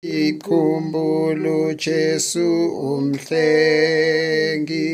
Ikhumbula uJesu umhlengi,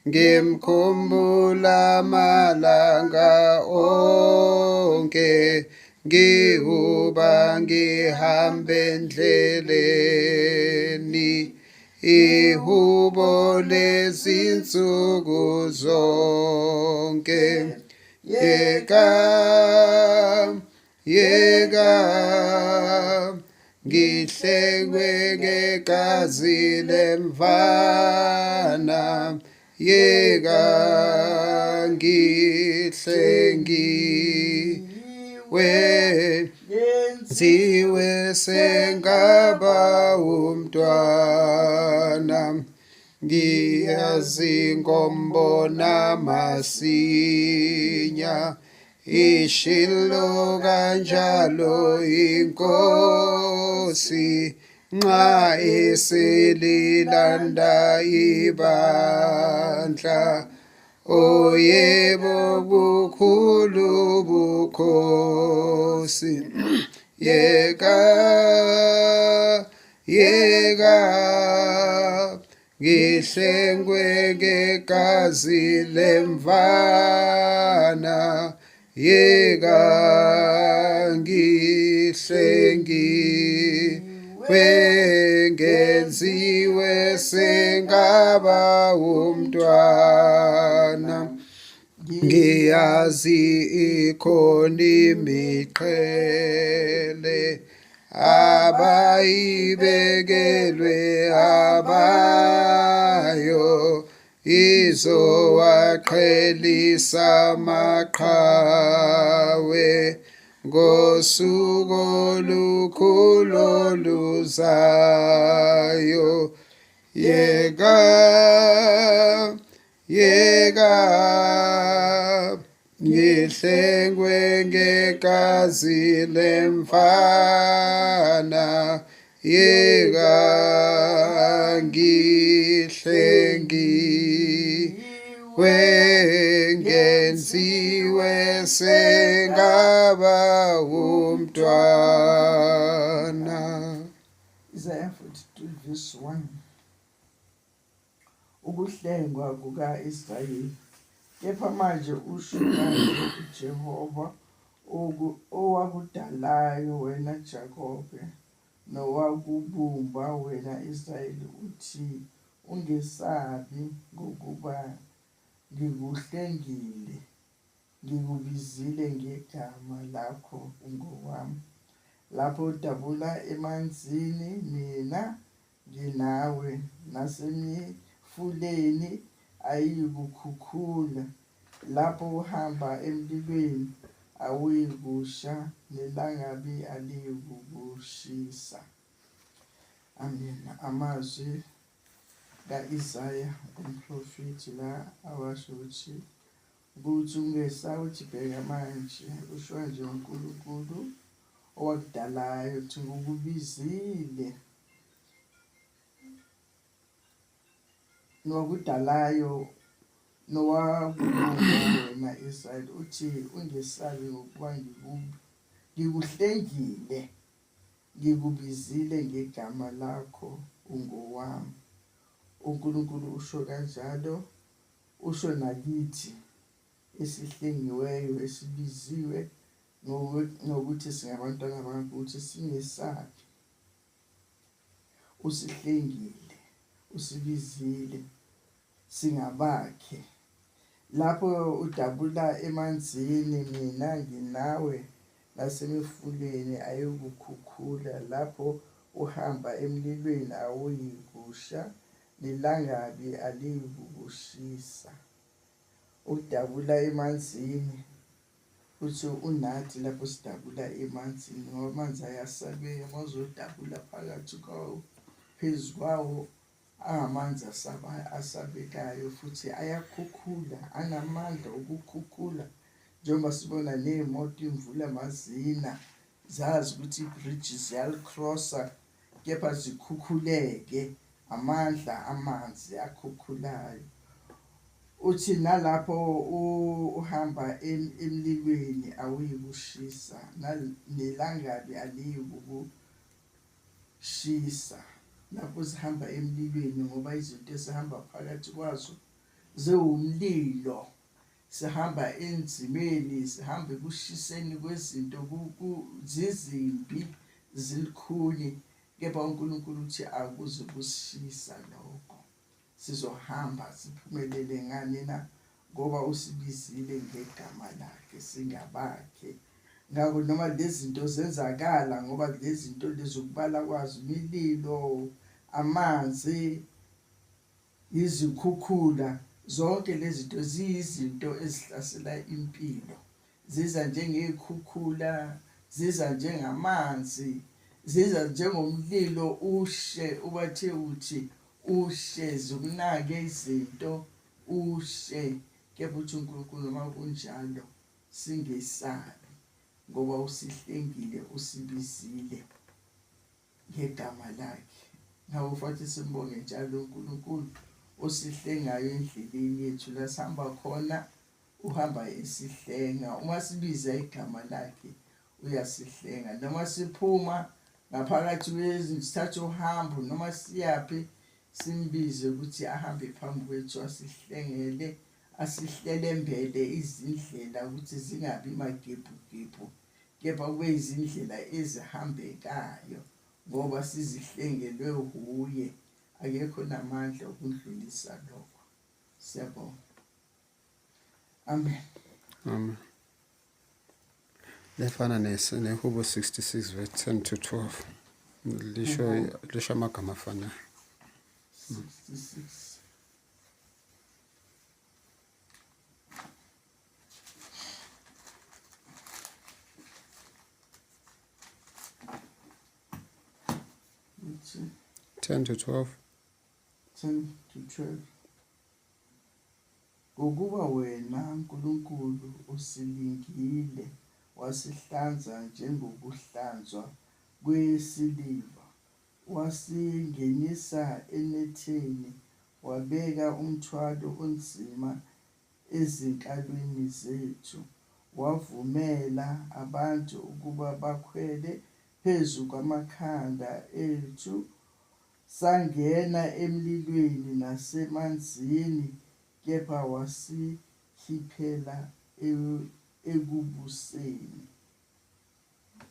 ngimkhumbula malanga onke, ngihuba ngihambe endleleni, ihubo lezinsuku zonke. Yeka, yeka, ngihlengwe ngegazi lemvana, yeka, ngihlengiwe, ngenziwe sengaba umntwana. Ngiyazi ngombona masinya, Ishilo kanjalo inkosi nxa isililanda ibandla. O yebo bukhulu bukhosi. Yeka, yeka, ngihlengwe ngegazi lemvana, yeka, ngihlengiwe, ngenziwe sengaba umntwana. Ngiyazi ikhona imiqhele abayibekelwe abayo, izowaqhelisa amaqhawe ngosuku olukhulu oluzayo. Yeka, yeka, ngihlengwe ngegazi lemfana, yeka, ngihlengiwe, ngenziwe sengaba umntwana. Isaiah 42 verse 1. Ukuhlengwa kuka-Israyeli. Kepha manje usho kanje uJehova owakudalayo wena Jakobe, nowakubumba wena Israyeli, uthi, Ungesabi, ngokuba ngikuhlengile, ngikubizile ngegama lakho, ungowami. Lapho udabula emanzini, mina nginawe, nasemifuleni ayiyikukhukhula. Lapho uhamba emlilweni, awuyikusha, nelangabi aliyikukushisa. Amen. Amazwi ka-Isaya umprofethi la awasho ukuthi ukuthi ungesabi uthi bheka manje usho nje uNkulunkulu owakudalayo uthi ngikubizile nowakudalayo nowakubumba wena Israyeli uthi ungesabi ngokuba ngikuhlengile ngikubizile ngegama lakho ungowami. UNkulunkulu usho kanjalo, usho nakithi esihlengiweyo esibiziwe ngokuthi singabantwana bakhe ukuthi singesabi. Usihlengile, usibizile, singabakhe. Lapho udabula emanzini, mina nginawe, nasemifuleni ayikukhukhula. Lapho uhamba emlilweni awuyikusha, nelangabi aliyikukushisa. Ukudabula emanzini Uthi unathi lapho sidabula emanzini ngoba amanzi ayasabeka uma uzodabula phakathi kwawo phezu kwawo angamanzi asabekayo futhi ayakhukhula anamandla okukhukhula njengoba sibona ney'moto imvula mazina zazi ukuthi i-bridge ziyalikrosa kepha zikhukhuleke amandla amanzi akhukhulayo. Uthi nalapho uhamba emlilweni awuyikushisa, nelangabi kushisa lapho sihamba emlilweni ngoba izinto esihamba phakathi kwazo ziwumlilo. Sihamba enzimeni, sihamba ekushiseni kwezinto zizimbi zilikhuni kepha uNkulunkulu uthi akuze kusishisa lokho. Sizohamba siphumelele ngani na? Ngoba usibizile ngegama lakhe, singabakhe. Ngakho noma lezi zinto zenzakala ngoba lezi zinto lezi ukubala kwazo imililo, amanzi, izikhukhula, zonke lezi zinto ziyizinto ezihlasela impilo. Ziza njengey'khukhula, ziza njengamanzi, ziza njengomlilo ushe ubathe uthi ushe zikunake izinto ushe. Kepha uthi uNkulunkulu noma kunjalo singesabi ngoba usihlengile usibizile ngegama lakhe. Ngakho kufanele simbonge njalo uNkulunkulu osihlengayo endleleni yethu la sihamba khona uhamba esihlenga. Uma sibiza igama lakhe uyasihlenga. Noma siphuma ngaphakathi sithathe uhambo noma siyaphi simbize ukuthi ahambe phambi kwethu asihlengele asihlelembele izindlela ukuthi zingabi magebhugebhu kepha kube izindlela ezihambekayo ngoba sizihlengelwe huye akekho namandla okundlulisa lokho. Siyabonga. Amen. Amen. Lefana neHubo 66 verse 10 to 12. Lisho amagama afanayo. 66. Uthi 10 to 12. 10 to 12. Ngokuba wena, Nkulunkulu, usilingile, wasihlanza njengokuhlanzwa kwesiliva, wasingenisa enetheni, wabeka umthwalo onzima ezinkalweni zethu, wavumela abantu ukuba bakhwele phezu kwamakhanda ethu. Sangena emlilweni nasemanzini, kepha wasikhiphela ekubuseni.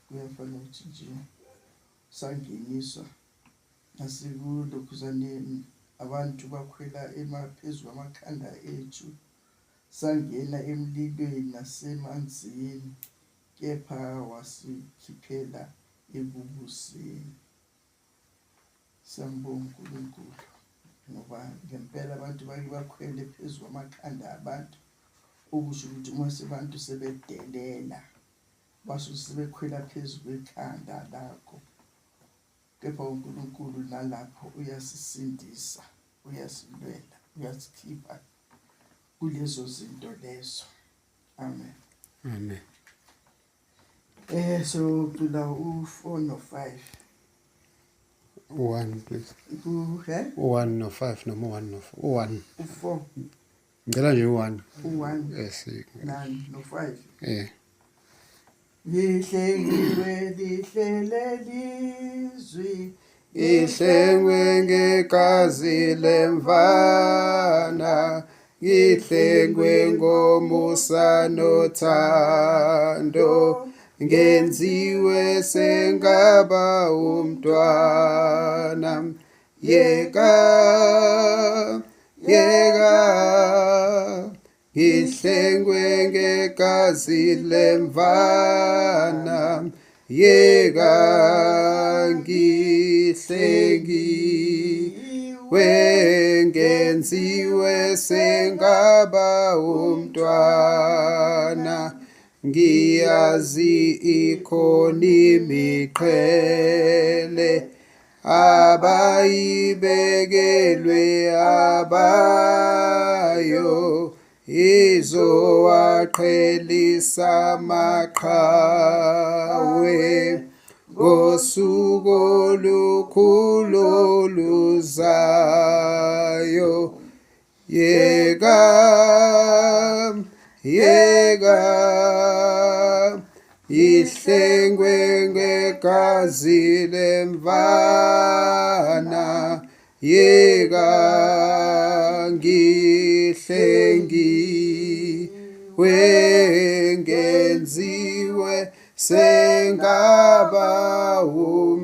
Kuyafana ukuthi nje sangeniswa nasekulokhuzaneni abantu bakhwela phezu kwamakhanda ethu. Sangena emlilweni nasemanzini, kepha wasikhiphela ekubuseni. Siyambonga uNkulunkulu ngoba ngempela abantu bake bakhwele phezu kwamakhanda abantu okusho ukuthi uma sebantu sebedelela basuke sebekhwela phezu kwekhanda lakho kepha uNkulunkulu nalapho uyasisindisa uyasilwela uyasikhipha kulezo zinto lezo. Amen. Amen. So cula u-4 no-5. U-1 please. Ku he? U-1 no-5 noma u-1 no-4. U-1. U-4. Ngicela nje u-1. U-1. Yes. Nani no-5. Eh. Lihlengiwe lihle lelizwi Ngihlengwe ngegazi lemvana, ngihlengwe ngomusa nothando, ngenziwe sengaba umntwana. Yeka, yeka, Ngihlengwe ngegazi lemvana, yeka ngihlengiwe, ngenziwe sengaba umntwana. Ngiyazi ikhona imiqhele abayibekelwe abayo izowaqhelisa amaqhawe ngosuku olukhulu oluzayo. Yeka, yeka, ihlengwe. Ngegazi lemvana yeka ngihlengiwe ngenziwe sengaba umntwana.